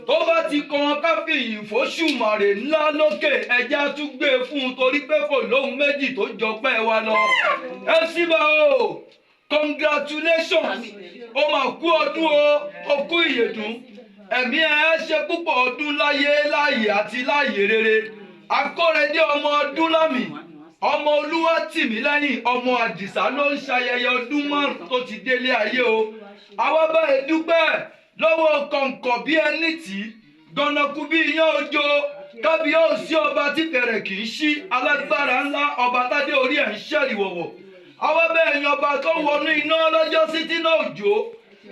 Tó bá ti kan káfíyìn fóṣùmàrè ńlá lókè, ẹja tún gbé e fún un torí pé kò lóhun méjì tó jọpẹ́ wa lọ. Ẹ síbà o, congratulations, ó mà kú ọdún o, ó kú ìyèdún, ẹ̀mí ẹ̀ ṣe púpọ̀ ọdún láyé, láàyè àti láàyè rere. Akórèdé ọmọ Ọdúnlámì, ọmọ Olúwa tì mí lẹ́yìn, ọmọ Àdìsá ló ń ṣayẹyẹ ọdún 5 tó ti délé ayé o. Àwa bá ẹ dúpẹ́ lọ́wọ́ kọ̀ǹkọ̀ bí ẹni tí gànàkú bí iyán ojo, kábíyèsí ọba tí fẹ̀rẹ̀ kì í ṣí, alágbára ńlá, ọba tádé orí ẹ̀ ń ṣẹ̀rìwọ̀wọ̀. Àwa bẹ́ẹ̀ yan ọba tó wọnú iná lọ́jọ́ sí tí náà òjò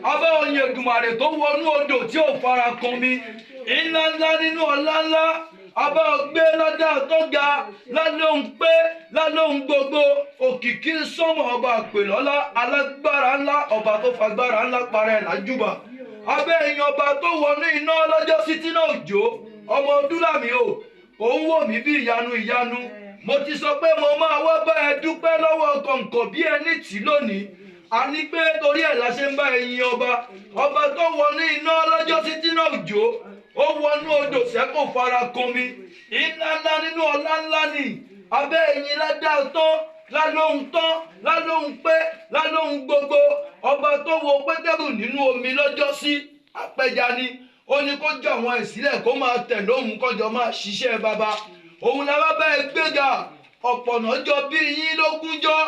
abẹ́ oyin Èdùmàrè tó wọnú odò tí ò fara kan mi, ńlá ńlá nínú ọlá ńlá. Abẹ́ ọgbẹ́ ládàá tó ga lálóhùn pé lálóhùn gbogbo òkìkí sọ́mọ̀, ọba àpèlọ́lá, alágbára ńlá, ọba tó fagbára ńlá parẹ́ lájúbà. Abẹ́ ẹ̀yìn ọba tó wọnú iná lọ́jọ́ sí tí náà òjò, ọmọ Ọdúnlàmí o, òun wò mí bí ìyanu ìyanu. Mo ti sọ pé mo máa wá bá ẹ dúpẹ́ lọ́wọ́ kọ̀ǹkọ̀ bí ẹni tì lónìí. Àní pé torí ẹ̀ la ṣe ń bá ẹyin ọba, ọba tó wọnú iná lọ́jọ́ sí tí náà òjò, ó wọnú odò sẹ́kò fara kan mi, iná ńlá nínú ọlá ńlá ni. Abẹ́ ẹ̀yìn ládàá tán lálóhun tán lálóhun pé lálóhun gbogbo, ọba tó wo Pétérù nínú omi lọ́jọ́ sí, apẹja ni, ó ní kó jọ àwọn ìsílẹ̀ kó máa tẹ̀ lóhun kọjọ máa ṣiṣẹ́ bàbá òun la wá bá ẹ gbéga. Ọ̀pọ̀nà jọ bí yín lógúnjọ́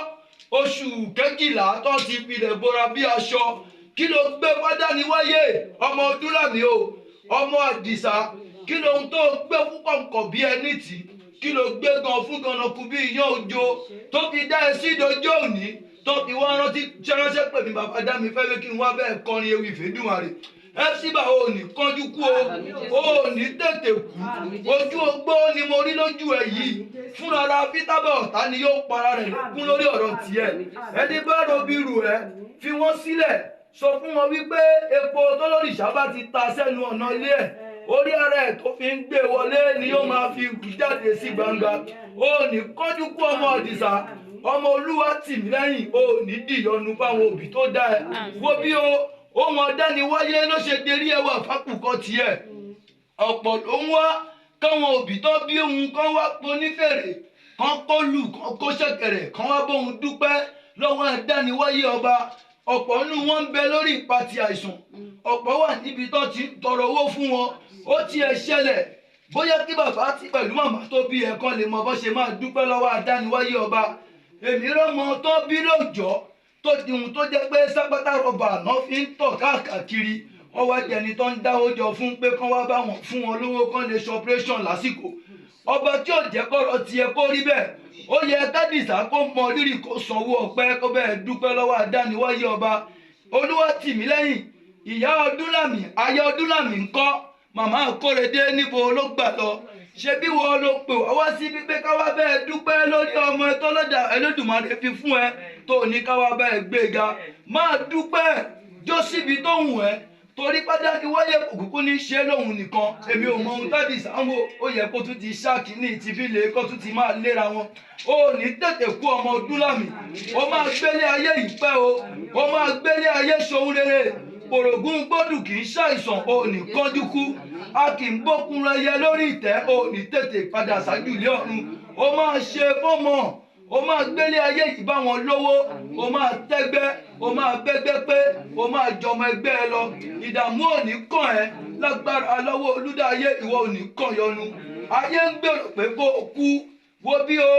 oṣù 12 tó ti filẹ̀ bora bí aṣọ. Kí ló gbé fádàní wáyé, ọmọ Ọdúnlàmí o, ọmọ Àdìsá? Kí lóhun tó gbé fún kọ̀ǹkọ̀ bí ẹni tì? Kí ló gbé gan fún gànàkú bí iyán òjò tó fi dá ẹ sí ìdójọ́ òní tó fi wá rántí ránṣẹ́ pè mí, bàbá dá mi fẹ́ kí n wá bẹ́ẹ̀ kọrin ewì fèdùmarè? Ẹ síbà ò ní kánjú kú o, ò ní tètè kú. Ojú ogbó ni mo rí lójú ẹ yìí. Fúnra fítàbà ọ̀tá ni yóò para rẹ̀ lẹ́kún lórí ọ̀rọ̀ tiẹ̀. Ẹni bá robi rù ẹ́, fi wọ́n sílẹ̀. Sọ fún wọn wípé epo tólórìṣà bá ti ta sẹ́nu ọ̀nà ilé ẹ̀, orí ara ẹ̀ tó fi ń gbé wọlé ni yóò máa fi rù jáde sí gbangba. Ò ní kánjú kú, ọmọ Àdìsá, ọmọ Olúwa tì mí lẹ́yìn. Ò ní dìyọnu fáwọn òbí tó dá ẹ. Wo bí o, ohun ọ̀dániwáyé ló ṣe derí ẹwà fákùkọ tiẹ̀. Ọ̀pọ̀ ló ń wá káwọn òbí tó bí òun kan wá ponífèrè kan, kó lù kan, kó ṣẹ̀kẹ̀rẹ̀ kan, wá bóun dúpẹ́ lọ́wọ́ ẹ̀dániwáyé ọba. Ọ̀pọ̀ nínú wọn ń bẹ lórí ìpàtì àìsàn, ọ̀pọ̀ wà níbi tó ti ń tọrọ owó fún wọn. Ó tiẹ̀ ṣẹlẹ̀ bóyá kí bàbá tí pẹ̀lú màmá tó bí ẹ̀ kan lè mọ bó ṣe máa dúpẹ́ lọ́wọ́ adániwáyé ọba. Èmi rọ́mọ tó bí lóòjọ́ tó di ohun tó jẹ́ pé sápátá rọ̀bà náà fi ń tọ̀ káàkiri, wọ́n wá jẹni tó ń dáwó jọ fún pé kán wá bá wọn fún wọn lówó kán lè ṣe operation lásìkò. Ọba tí ò jẹ́ kọ́rọ̀ tiẹ̀ kó rí bẹ́ẹ̀, ó yẹ kádìsá kó mọ rírì, kó sanwó ọpẹ́, kó bẹ́ẹ̀ dúpẹ́ lọ́wọ́ adániwáyé ọba. Olúwa tì mí lẹ́yìn, ìyá Ọdúnlàmì, aya Ọdúnlàmì ńkọ́? Màmá Kórèdé níbo ló gbà lọ? Ṣé bí wọ́n ló pè wá wá sí pípé ká wá bẹ́ẹ̀ dúpẹ́ lórí ọmọ tọ́lọ́dà Ẹlẹ́dùmarè fi fún ẹ, tó ní ká wá bẹ́ẹ̀ gbé ga, máa dúpẹ́, jó síbi tó wù ẹ́, torí pàdánù wáyé òkùnkùn ní ṣe lóhun nìkan. Èmi ò mọ ohun tádì sáwọn, ó yẹ kó tún ti ṣáàkì ìtìfilè, kó tún ti máa léra wọn. Ó ní tètè kú, ọmọ Ọdúnlàmì. Ó máa gbélé ayé yìí pẹ́ o, ó máa gbélé ayé ṣohun rere. Òrògùn gbódù kì í ṣàìsàn. Ò ní kánjú kú. A kì í bókun rẹyẹ lórí ìtẹ́. Ò ní tètè padà sájú ilé ọ̀run. Ó máa ṣe fọ́mọ, ó máa gbélé ayé yìí bá wọn lówó, ó máa tẹ́gbẹ́, ó máa bẹ́gbẹ́ pé ó máa jọmọ ẹgbẹ́ ẹ lọ. Ìdààmú ò ní kàn ẹ́ lágbára lọ́wọ́ Olúdáyé. Ìwọ ò ní kàn yọnu. Ayé ń gbèrò pé kó o kú. Wo bí o,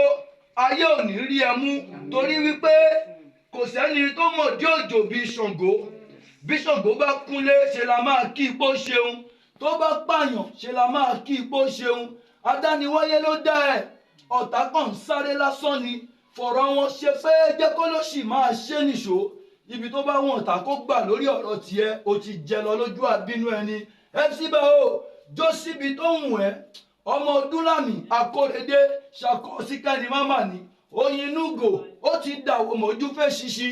ayé ò ní rí ẹ mú, torí wípé kò sẹ́ni tó mọ̀ dí òjò bíi Ṣàngó. Bí Ṣàngó bá kúnlé, ṣe la máa kí ipò ṣeun. Tó bá pààyàn, ṣe la máa kí ipò ṣeun. Adániwáyé ló dá ẹ. Ọ̀tá kan ń sáré lásán ni, fọ̀rọ̀ wọn ṣe pé jẹ́ kó ló sì máa ṣe nìṣó ibi tó bá wọn ọ̀tá kó gbà lórí ọ̀rọ̀ tiẹ̀. O ti jẹ lọ lójú àbínú ẹni. Fc bá o jó síbi tó wù ẹ́. Ọmọ Ọdúnlàmì Akóredé ṣàkọsíkẹ́ni mámà ni oyin núgò, ó ti dàwọ̀ mọ́jú fẹ́ ṣíṣí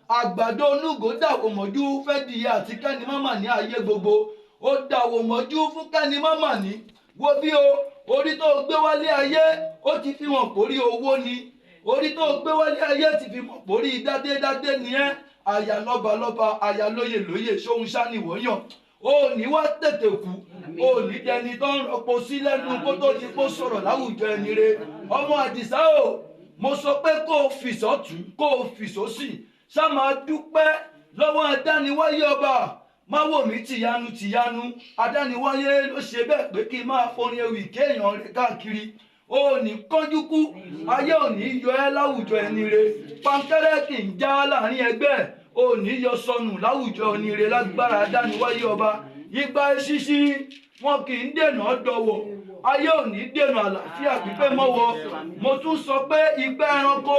àgbàdo núgò, dàwọ̀ mọ́jú fẹ́ dìye àti kẹ́ni mámà ní ayé gbogbo. Ó dàwọ̀ mọ́jú fún kẹ́ni mámà ní. Wo bí o, orí tó gbé wálé ayé, ó ti fi hàn pórí owó ni. Orí tó gbé wálé ayé ti fi hàn pórí dádédádé ni ẹ́. Àyà lọ́balọ́ba, àyà lóyè lóyè, ṣóhun ṣáníwòyàn. O ní wá tètè kú, o ní dẹni tó ń rọpo sí lẹ́nu kó tó di kó sọ̀rọ̀ láwùjọ ẹni re. Ọmọ Àdìsá o, mo sọ pé kó o fìsọ́tún kó o fìsósì, ṣá máa dúpẹ́ lọ́wọ́ adániwáyé ọba. Má wò mí tìyanu tìyanu, adániwáyé ló ṣe bẹ́ẹ̀ pé kí n máa forin ewì kéèyàn rẹ̀ káàkiri. O ní kánjú kú, ayé ò ní yọ ẹ́ láwùjọ ẹni re. Pankẹ́rẹ́ kì í já láàrin ẹgbẹ́, ò ní yọ sọnù láwùjọ ẹni re lágbára adániwáyé ọba. Igba eṣinṣin wọn kì í dènà dọwọ, ayé ò ní dènà àlàáfíà pípé mọ́wọ́. Mo tún sọ pé igba ẹranko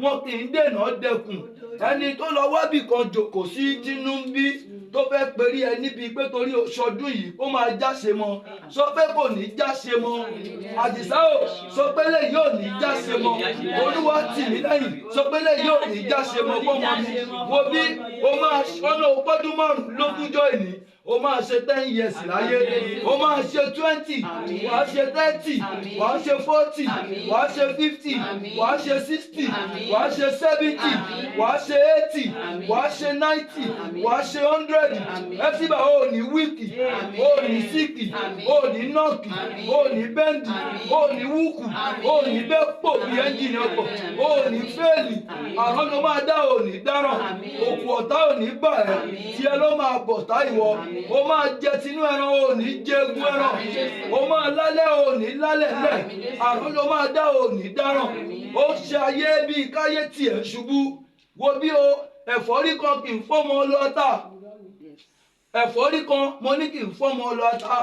wọn kì í dènà dẹkùn. Ẹni tó lọ wábì kan jòkó sí Tinubu tó fẹ́ perí ẹ níbi pé torí oṣọdún yìí ó máa jáse mọ́, sọ pé kò ní jáse mọ́. Àdìsá o, sọ pé lè yóò ní jáse mọ́. Olúwa tì mí lẹ́yìn, sọ pé lè yóò ní jáse mọ́ fọ́mọ mi. Wo bí o máa ọ̀nà ọgbọ́dún márùn-ún ìní, o máa ṣe 10 years láyé, o máa ṣe 20, wàá ṣe 30, wàá ṣe 40, wàá ṣe 50, wàá ṣe 60, wàá ṣe 70, wàá ṣe 80, wàá ṣe 90, wàá ṣe 100. Ẹ síbà o ní weak, o ní sick, o ní knock, o ní bend, o ní wúkù, o ní bẹ́ pò bí ẹ́ńjìnì ọkọ̀, o ní fail. Àrùn ló máa dá, o ní dáràn, òkú ọ̀tá ò ní bà ẹ́, tiẹ̀ ló máa bọ̀ tá ìwọ. O máa jẹ tinú ẹran, o ní jẹ egun ẹran, o máa lálẹ́, o ní lálẹ́ lẹ̀. Àrùn ló máa dá, o ní dáràn. Ó ṣe ayé bíi káyé tiẹ̀ ṣubú. Wo bí o, ẹ̀fọ́rí kan kì í fọ́mọ lọ́tà, ẹ̀fọ́rí kan mo ní kì í fọ́mọ lọ́tà,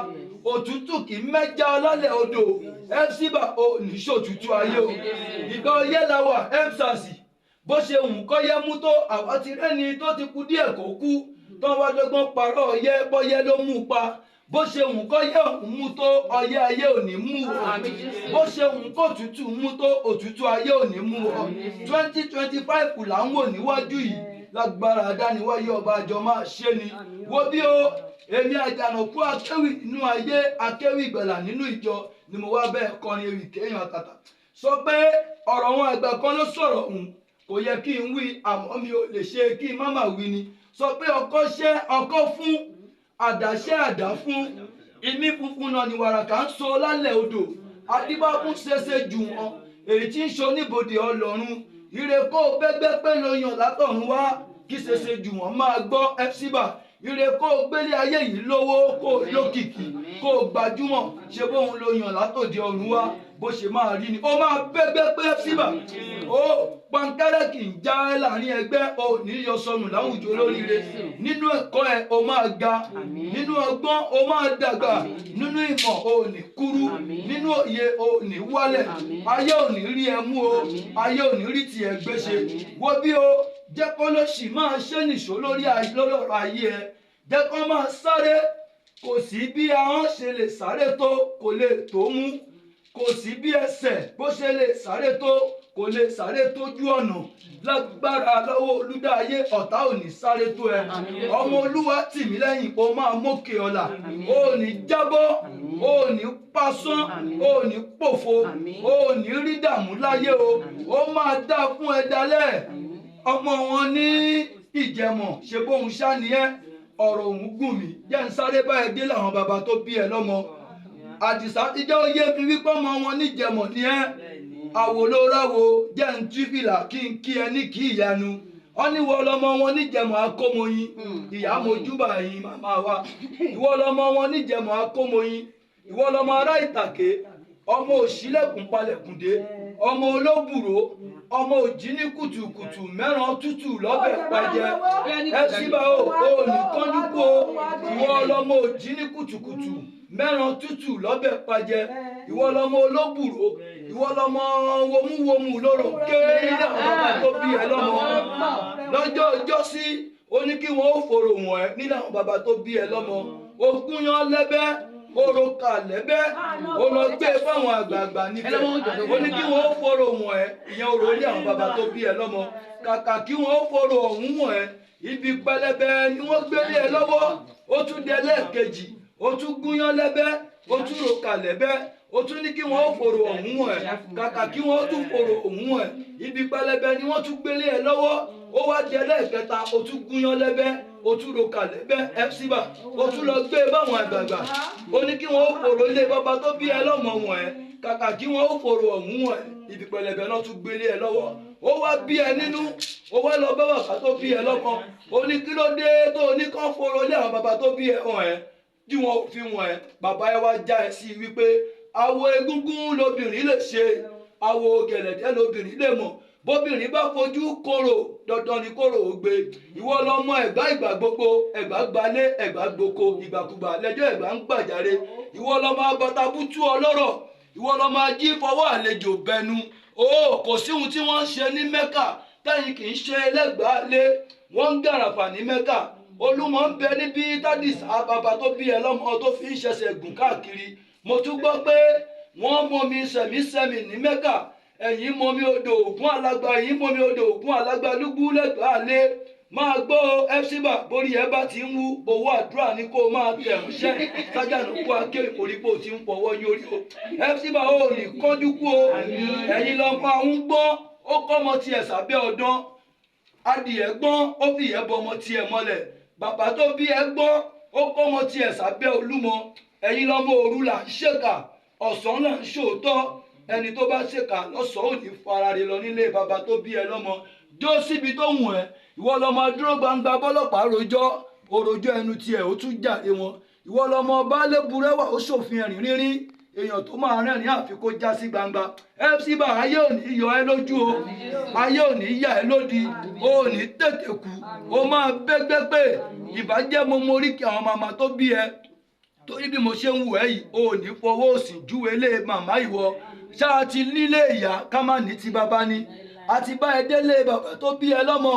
òtútù kì í mẹ́ja lálẹ́ odò. Fcba ò ní ṣòtútù ayé o. Ìgbà ọyẹ́ la wà msas, bó ṣe wù kọ́ yẹ mú tó, àwa ti rẹ́ni tó ti kú díẹ̀ kó kú tán wá dọ́gbọ́n parọ́ ọyẹ́ bọ́yẹ́ ló mú pa. Bó ṣe wù kọ́ yẹ òun mú tó, ọyẹ́ ayé ò ní mú o. Bó ṣe wù kó òtútù mú tó, òtútù ayé ò ní mú o. 2025 là ń wò níwájú yìí, lágbára adániwáyé ọba àjọ máa ṣe ni. Wo bí o, èmi Àjànàkú akéwì nínú ayé, akéwì ìgbàlà nínú ìjọ ni mo wá bẹ́ẹ̀ kọrin ewì kéèyàn àtàtà. Sọ pé ọ̀rọ̀ wọn àgbà kan ló sọ̀rọ̀ òun kò yẹ kí n wí, àmọ́ mi ò lè ṣe kí n má má wí ni. Sọ pé ọkọ ṣẹ́ ọkọ fún, àdàṣẹ́ àdá fún, ìmí funfun náà ni wàràkà ń so lálẹ́ odò. Adíbákún ṣeṣe jù wọn, èyí tí ń ṣe oníbodè ọlọ́run. Ire kó o bẹ́gbẹ́ pé ló yàn látọ̀run wá, kí ṣeṣe jù wọ́n máa gbọ́. Fcba ire kó o gbélé ayé yìí lówó, kó o lókìkí, kó o gbajúmọ̀, ṣe bóun ló yàn látòdì ọ̀run wá. Bó ṣe máa rí ni, ó máa bẹ́gbẹ́ pé. Fcba ó pankẹ́rẹ́ kì í já láàrin ẹgbẹ́, ò ní yọ sọnù láwùjọ olóríire. Nínú ẹ̀kọ́ ẹ, o máa ga nínú ọgbọ́n, o máa dàgbà nínú ìmọ̀, o ní kúrú nínú òye, o ní wálẹ̀. Ayé ò ní rí ẹ mú o, ayé ò ní rí tiẹ̀ gbéṣe. Wo bí o, jẹ́ kó ló sì máa ṣe nìṣó lórí ọ̀rọ̀ ayé ẹ, jẹ́ kó máa sáré. Kò sí bí ahọ́n ṣe lè sáré tó, kò lè tó mú. Kò sí bí ẹsẹ̀ bó ṣe lè sáré tó, kò lè sáré tójú ọ̀nà. Lágbára lọ́wọ́ olúdáyé, ọ̀tá ò ní sáré tó ẹ. Ọmọ olúwa tì mí lẹ́yìn, o máa mókè ọ̀la, o ò ní jábọ́, o ò ní pasán, o ò ní pòfo, o ò ní rí dààmú láyé o. Ó máa dá fún ẹ dalẹ̀. Ọmọ wọn ní ìjẹmọ̀ ṣe bóun ṣá ni ẹ. Ọ̀rọ̀ òun gùn mí, jẹ́ ń sáré báyìí dé làwọn bàbá tó bí ẹ lọ́mọ. Àdìsá ti jẹ́ oyé mi wípé ọmọ wọn níjẹmọ̀ ni ẹ́. Àwòlóráwo jẹ́ ń tú fìlà kí n kí ẹ ní kí ìyanu. Wọ́n ní ìwọ lọmọ wọn níjẹmọ̀ akómoyin, ìyá mojúbà yín màmá wa. Ìwọ lọmọ wọn níjẹmọ̀ akómoyin, ìwọ lọmọ ará ìtàké, ọmọ òṣìlẹ̀kùn palẹ̀kùndé, ọmọ olóbùrò, ọmọ òjì ní kùtùkùtù mẹ́ràn tútù lọ́bẹ̀ pàjẹ́. Ẹ síbà o, ò ní kánjú kú o. Ìwọ lọmọ òjì ní kùtùkùtù mẹ́ràn tútù lọ́bẹ̀ pàjẹ́, ìwọ lọmọ olóbùrò, ìwọ lọmọ womúwomú lóró kéré nílẹ̀ àwọn bàbá tó bí ẹ lọ́mọ. Lọ́jọ́ ọjọ́ sí ó ní kí wọ́n ó fòrò wọ̀n ẹ́ nílẹ̀ àwọn bàbá tó bí ẹ lọ́mọ. Ogún yan lẹ́bẹ́, oroka lẹ́bẹ́, ó lọ gbé fáwọn àgbààgbà níbẹ̀. Ó ní kí wọ́n ó fòrò wọ̀n ẹ́, ìyẹn orò ilé àwọn bàbá tó bí ẹ lọ́mọ. Kàkà kí wọ́n ó fòrò ọ̀hún wọ̀n ẹ́, ibi pẹlẹbẹ ni wọ́n gbélé ẹ lọ́wọ́. Ó tún dé lẹ́ẹ̀kejì, ó tún gúnyán lẹ́bẹ́, ó tún roka lẹ́bẹ́, ó tún ní kí wọ́n ó fòrò ọ̀hún wọ̀n ẹ́. Kàkà kí wọ́n ó tún fòrò ọ̀hún wọ̀n ẹ́, ibi pẹlẹbẹ ni wọ́n tún gbélé ẹ lọ́wọ́. Ó wá dé lẹ́ẹ̀kẹta, ó tún gúnyán lẹ́bẹ́, O tún ro kalẹ̀ bẹ́ẹ̀ Epsiba, o tún lọ gbé báwọn àgbààgbà. Ó ní kí wọ́n ó fòrò ilé bàbá tó bí ẹ lọ́mọ wọn ẹ, kàkà kí wọ́n ó fòrò ọ̀hún wọn ẹ, ibi pẹlẹbẹ náà tún gbélé ẹ lọ́wọ́. Ó wá bí ẹ nínú, ó wá lọ bá bàbá tó bí ẹ lọ́mọ. Ó ní kí ló dé tó ní kán fòrò ilé àwọn bàbá tó bí ẹ hàn ẹ, tí wọn ò fi wọn ẹ. Bàbá ẹ wá já ẹ sí wípé àwo egúngún lobìnrin lè ṣe, àwo gẹ̀lẹ̀dẹ́ lobìnrin lè mọ̀. Bóbìnrin bá fojú kóró, dandan ni kóró ó gbé. Ìwọ lọmọ Ẹ̀gbá ìgbà gbogbo, Ẹ̀gbá gbalé, Ẹ̀gbá gboko, ìgbàkúgbà lẹ́jọ́ Ẹ̀gbá ń gbàjáre. Ìwọ lọmọ abọtabútú ọlọ́rọ̀, ìwọ lọmọ ají fọwọ́ àlejò bẹnu. O kò sí ohun tí wọ́n ń ṣe ní Mẹ́kà tẹ́yìn kì í ṣe ẹlẹ́gbàá lé. Wọ́n ń gàràfà ní Mẹ́kà. Olúmọ ń bẹ níbi tádìsá bàbá tó bí ẹ lọ́mọ tó fi ń ṣẹ̀ṣẹ̀ gùn káàkiri. Mo tún gbọ́ pé wọ́n mọmi sẹ̀mísẹ̀mì ní Mẹ́kà, ẹ̀yìn mọmi odò Ògún Alágbá, ẹ̀yìn mọmi odò Ògún Alágbá lúgbú lẹ́gbàá lé. Máa gbọ́ Epsiba, borí ẹ bá ti ń wú, owó àdúrà ni kó máa tẹ̀ ránṣẹ́ sájànù kó aké ìkórípò tí ń fọwọ́ yórí o. Epsiba ò ní kánjú kú o. Ẹ̀yin lọ́mọ àwọn gbọ́n, ó kọ́ ọmọ tiẹ̀ sábẹ́ ọdán. Adìẹ gbọ́n, ó fìyẹ́ bọ ọmọ tiẹ̀ mọ́lẹ̀. Bàbá tó bí ẹ gbọ́n, ó kọ́ ọmọ tiẹ̀ sábẹ́ Olúmọ. Ẹ̀yin lọ́mọ òru là ń ṣèkà, ọ̀sán là ń ṣòótọ́. Ẹni tó bá ṣèkà lọ́sàn-án ò ní farare lọ nílé bàbá tó bí ẹ lọ́mọ. Jó síbi tó wù ẹ́. Ìwọ lọ́mọ dúró gbangba bọ́lọ́pàá rojọ́, òròjọ́ ẹnu tiẹ̀ ó tún jàre wọn. Ìwọ lọ́mọ baálé burẹ́wà, ó ṣòfin ẹ̀rín rírí. Èèyàn tó máa rẹ́rìn àfi kó já sí gbangba. Epsiba, ayé ò ní yọ ẹ́ lójú o, ayé ò ní yà ẹ́ lódi, o ò ní tètè kú, o máa bẹ́gbẹ́ pé ìbàjẹ́. Mo morí kí àwọn màmá tó bí ẹ, torí bí mo ṣe ń wù ẹ́ yìí, o ò ní fọwọ́ òsì júwe lé màmá. Ìwọ ṣáà ti nílé ìyá, ká má ní ti bàbá ni. Àti bá ẹ délé bàbá tó bí ẹ lọ́mọ.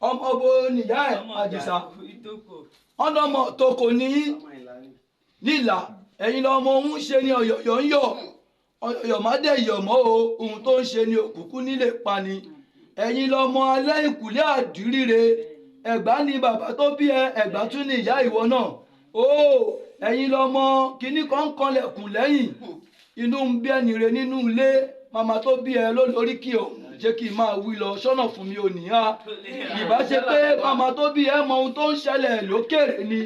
Ọmọ bo nìyá ẹ, Àdìsá? Ọlọmọ tó kò ní nílà. Ẹ̀yin lọmọ òun ṣe ni ọ̀yọ̀yọ̀ ń yọ̀, ọ̀yọ̀yọ̀ má dẹ̀ yọ̀ mọ́ o. Ohun tó ń ṣe ni òkùnkùn nílé pani. Ẹ̀yin lọmọ alẹ́ ìkùlé àdúríre. Ẹ̀gbá ni bàbá tó bí ẹ, Ẹ̀gbá tún ní ìyá ìwọ náà o. Ẹ̀yin lọmọ kínní kan kanlẹ̀kùn lẹ́yìn, inú ń bí ẹni re nínú ilé. Màmá tó bí ẹ ló lórí kí òun jẹ́ kí n máa wí lọ sọ́nà fún mi ò ní á. Ìbá ṣe pé màmá tó bí ẹ mọ ohun tó ń ṣẹlẹ̀ lókèrè ni,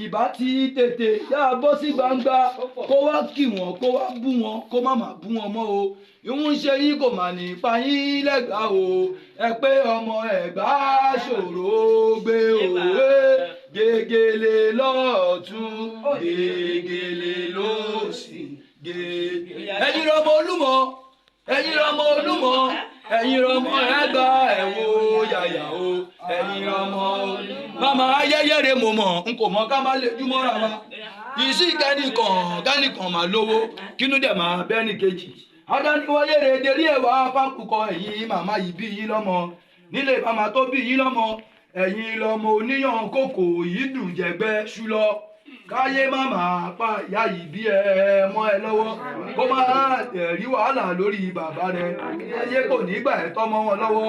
ìbá ti tètè yá a bọ́ sí gbangba kó wá kí wọn, kó wá bú wọn, kó má má bú wọn mọ́ o. Ìhun ṣe yín kò mà ní pa yín lẹ́gbàá o. Ẹ pé ọmọ Ẹ̀gbá ṣòro gbé òwe, gègèlè lọ́ọ̀tún, gègèlè lósì, gègèlè. Ẹ̀yin lọmọ Olúmọ, ẹ̀yin lọmọ Olúmọ, ẹ̀yin lọmọ Ẹ̀gbá, ẹ̀wò yàyà o, ẹ̀yin lọmọ. Màmá ayẹyẹ rẹ mo mọ̀, n kò mọ̀ ká má lè júmọ́ra wa. Ìsì kẹ́nìkan kẹ́nìkan máa lówó, kínú dẹ̀ máa bẹ́ẹ̀ ní kejì. Adániwáyé rẹ̀ dérí ẹ̀wà fákùkọ. Ẹ̀yin màmá yìí bí yín lọ́mọ nílé màmá tó bí yín lọ́mọ. Ẹ̀yin lọ́mọ oníyàn kòkò yìí dùn jẹ̀gbẹ́ ṣú lọ. Káyé má máa pa ìyá yìí bí ẹ mọ́ ẹ lọ́wọ́, kó má rí wàhálà lórí bàbá rẹ. Ayé kò ní gbà ẹ́ tọ́mọ wọn lọ́wọ́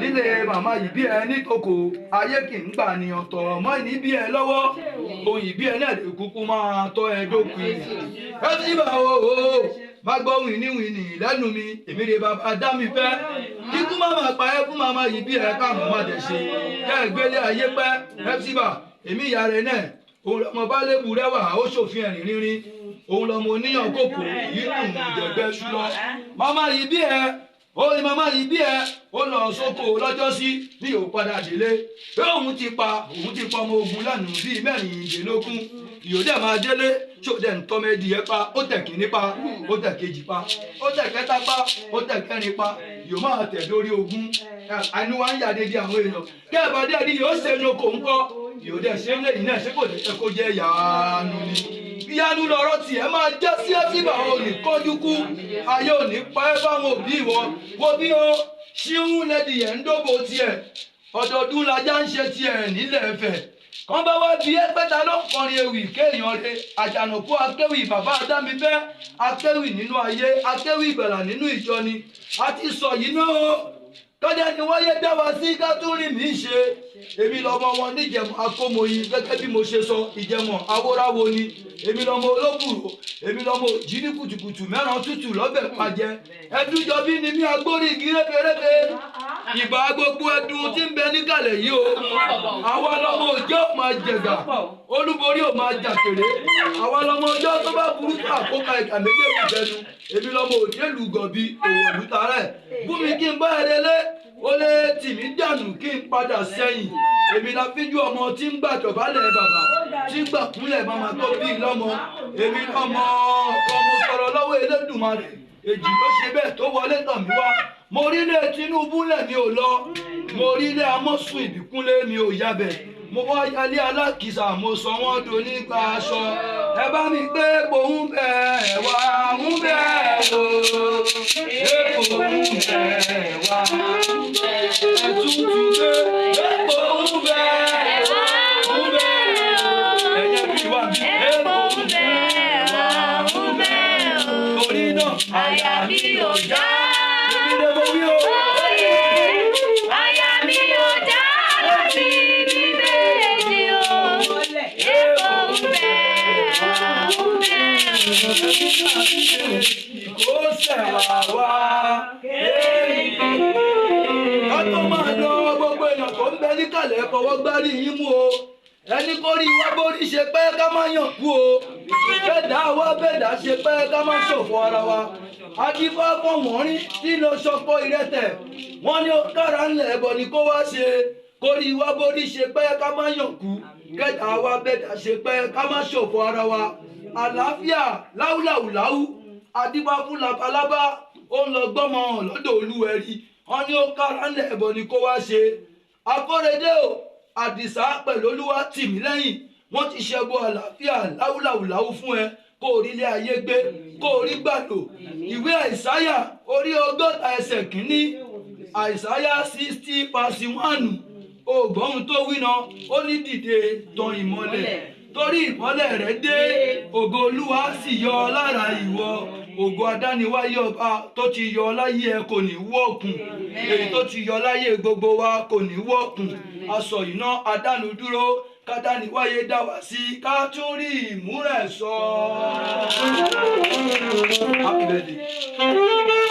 nílé màmá yìí bí ẹ nítòkò. Ayé kì í gbà nìyàn tọ̀ mọ́ ìní bí ẹ lọ́wọ́. Òyìn bí ẹ náà lè kúkú máa tọ́ ẹ dópin. Ẹ ti bá o má gbọ́ wìnìwìnì lẹ́nu mi. Èmi rè bàbá dá mi fẹ́ kíkú má máa pa ẹ́ fún màmá yìí bí ẹ káàmù má dẹ̀ ṣe kẹ́ ẹ gbélé ayé pẹ́. Epsiba, èmi ìyá rẹ̀ náà, òun lọmọ balẹ̀bù rẹwà, ó ṣòfin ẹ̀rìn rínrín. Òun lọmọ oníyàn kòkò yìí dùn jẹ̀gbẹ́ ṣú lọ. Màmá yìí bí ẹ ó ní màmá yìí bí ẹ ó lọ sóko lọ́jọ́ sí ní yóò padà délé pé òun ti pa ọmọ ogun lẹ́nu bíi 16. Yóò dẹ̀ máa délé ṣó dẹ̀ ń tọ́ méjì ẹ pa. Ó tẹ̀ kínní pa, ó tẹ̀ kejì pa, ó tẹ̀ kẹta pa, ó tẹ̀ kẹrin pa, yóò máa tẹ̀ lórí 20. Àìnú wa ń yà dédé àwọn èèyàn kẹ́ẹ̀bà díẹ̀ ní yóò ṣe ní oko ńkọ́. Yóò dẹ̀ ṣe ń lẹ́yìn náà, ṣé kò dẹ̀ kó jẹ́ yàánu ni? Ìyanu lọ̀rọ̀ tiẹ̀ máa jẹ́ sí Epsiba. Ò ní kánjú kú, ayé ò ní pa ẹ́ fáwọn òbí ìwọ. Wo bí o ṣíún lẹ́dí ẹ̀ ń dóbo tiẹ̀, ọdọọdún lajá ń ṣe tiẹ̀ nílẹ̀ Ifẹ̀. Kàn bá wá bí ẹgbẹ́ta ló ń kọrin ewì kéèyàn re. Àjànàkú akéwì bàbá Adámifẹ́, akéwì nínú ayé, akéwì ìgbàlà nínú ìjọ ni a ti sọ yìí náà o. Kọ́jà ni wáyé dá wa sí ká tún rìn mí ṣe. Èmi lọmọ wọn níjẹ̀mọ́ akómoyin, gẹ́gẹ́ bí mo ṣe sọ, ìjẹ̀mọ́ awóráwo ni. Èmi lọmọ olóbùrò, èmi lọmọ òjì ní kùtùkùtù mẹ́ràn tútù lọ́bẹ̀ pàjẹ́. Ẹdújọbí ni mí, agbórí igi réferéfe. Ìbà gbogbo ẹdun tí ń bẹ níkàlẹ̀ yìí o. Àwa lọmọ òjò máa jẹ̀gà, olúborí ò máa jàkèrè. Àwa lọmọ ọjọ́ tó bá burú tó àkókò ìkà méjèèjì bẹnu. Èmi lọmọ òjò lùgọ̀bí òwò lùtàrẹ̀. Bùnmi kí n bá ẹ relé, ó lé tì mí dànù kí n padà sẹ́yìn. Èmi la fíjú ọmọ tí ń gbàdọ̀bálẹ̀ bàbá, tí ń gbàkúnlẹ̀ màmá tó bí lọ́mọ. Èmi lọ́mọ ọkọ mo sọ̀rọ̀ lọ́wọ́ Elédùmarè. Èjì ló ṣe bẹ́ẹ̀ tó wọlé tàn mí wá. Mo rí ilé Tinubu lẹ̀ mi ò lọ. Mo rí ilé Amọ́sùn Ìbíkúnlé mi ò yabẹ̀. Mo wá yálé alákìsà mo sọ wọ́n do nípa aṣọ. Ẹ bá mi pé òun bẹ̀ wá ń bẹ̀ o. Èkó ń bẹ̀ wá. Ẹ tún ti gbé èkó ń bẹ̀ wá ń bẹ̀ o. Ẹ̀yẹ bí wà bí èkó ń bẹ̀ wá ń bẹ̀ o. Torí náà Àyà mi ò já. Èmi lè mo wí o. Oyè, àyà mi ò já láti bí méjì o. Èkó ń bẹ, ń bẹ o. Ìkósẹ̀ wà wá. Ká tó máa lọ gbogbo èèyàn tó ń bẹ níkàlẹ̀ fọwọ́ gbárí yín mú o. Ẹni kó rí wá bórí ṣe pé ká má yàn kú o. Bẹ́ẹ̀dá wá bẹ́ẹ̀dá ṣe pé ká má ṣòfò ara wa. Adífá fọ̀wọ́n rí tí lọ sọpọ̀ ìrẹtẹ̀. Wọ́n ní ó kára ńlẹ̀ ẹ̀bọ̀ ni kó wá ṣe. Kó rí wá bórí ṣe pé ká má yàn kú. Kẹ́dà wá bẹ́ẹ̀dá ṣe pé ká má ṣòfò ara wa. Àlàáfíà láúláúláú adífá fún labalábá ó ń lọ gbọ́mọ lọ́dọ̀ olúwẹ̀rí. Wọ́n ní ó kára ńlẹ̀ ẹ̀bọ̀ ni kó wá ṣe. Akóredé o, Àdìsá pẹ̀lú Olúwa tì mí lẹ́yìn. Wọ́n ti ṣẹbọ àlàáfíà láúláúláú fún ẹ kó o rí ilé ayé gbé, kó o rí gbàlò. Ìwé Àìsáyà orí 60 ẹsẹ̀ kìíní, Àìsáyà 60 verse 1. Ògbọ́n tó wí náà, ó ní dìde tan ìmọ́lẹ̀. Torí ìmọ́lẹ̀ rẹ̀ dé, ògo Olúwa sì yọ lára ìwọ. Ògo adániwáyé ọba tó ti yọ láyé ẹ kò ní wọ́ọ̀kùn. Èyí tó ti yọ láyé gbogbo wa kò ní wọ́ọ̀kùn. Aṣọ iná adánudúró kádániwáyé dá wa sí ká tún rí ìmúrẹ̀ sọ. Happy birthday.